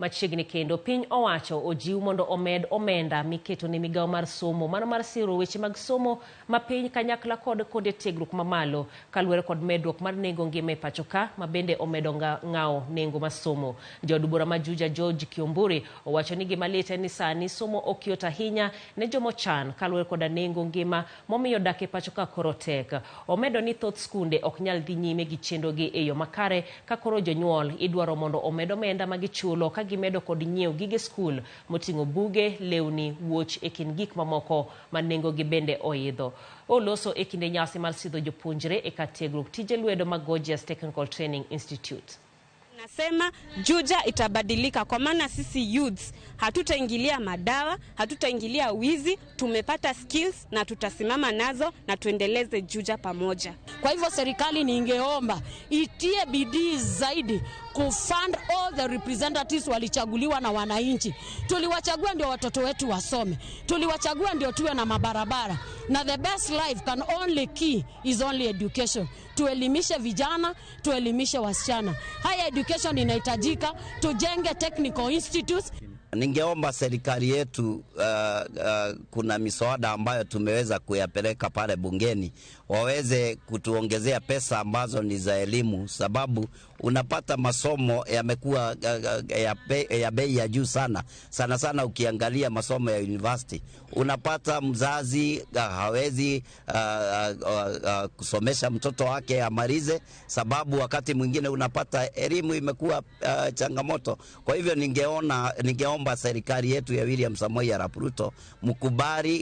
Machiegni kendo piny owacho ojiw mondo omed omenda miketo ne migawo mar somo mano mar siro weche mag somo ma piny kanyakla kod kuonde tiegruok mamalo kaluwore kod medruok mar nengo ngima e pacho ka ma bende omedo ng'awo nengo mar somo. Jaod bura ma Juja George Kiomburi owacho ni gima lit en ni sani somo ok yot ahinya ne jomochan kaluwore koda nengo ngima momiyo dak e pacho ka koro tek. Omedo ni thoth skunde ok nyal dhi nyime gi chenrogi e yo makare ka koro jonyuol idwaro mondo omed omenda ma gichulo ka gimedo kod nyiewo gige skul moting'o buge, lewni, wuoch e kind gik mamoko ma nengogi bende oidho. Oloso e kinde nyasi mar sidho jopuonjre e kar tiegruok tije lwedo mag Gorgeous Technical Training Institute. Nasema Juja itabadilika kwa maana sisi youths hatutaingilia madawa, hatutaingilia wizi, tumepata skills na tutasimama nazo na tuendeleze Juja pamoja. Kwa hivyo serikali ningeomba itie bidii zaidi kufund all the representatives walichaguliwa na wananchi. Tuliwachagua ndio watoto wetu wasome, tuliwachagua ndio tuwe na mabarabara, na the best life can only key is only education. Tuelimishe vijana, tuelimishe wasichana. Higher education inahitajika, tujenge technical institutes. Ningeomba serikali yetu kuna miswada ambayo tumeweza kuyapeleka pale bungeni waweze kutuongezea pesa ambazo ni za elimu, sababu unapata masomo yamekuwa ya bei ya juu sana sana sana. Ukiangalia masomo ya university unapata mzazi hawezi kusomesha mtoto wake amalize, sababu wakati mwingine unapata elimu imekuwa changamoto. Kwa hivyo ningeomba serikali yetu ya William Samoei Arap Ruto mkubali.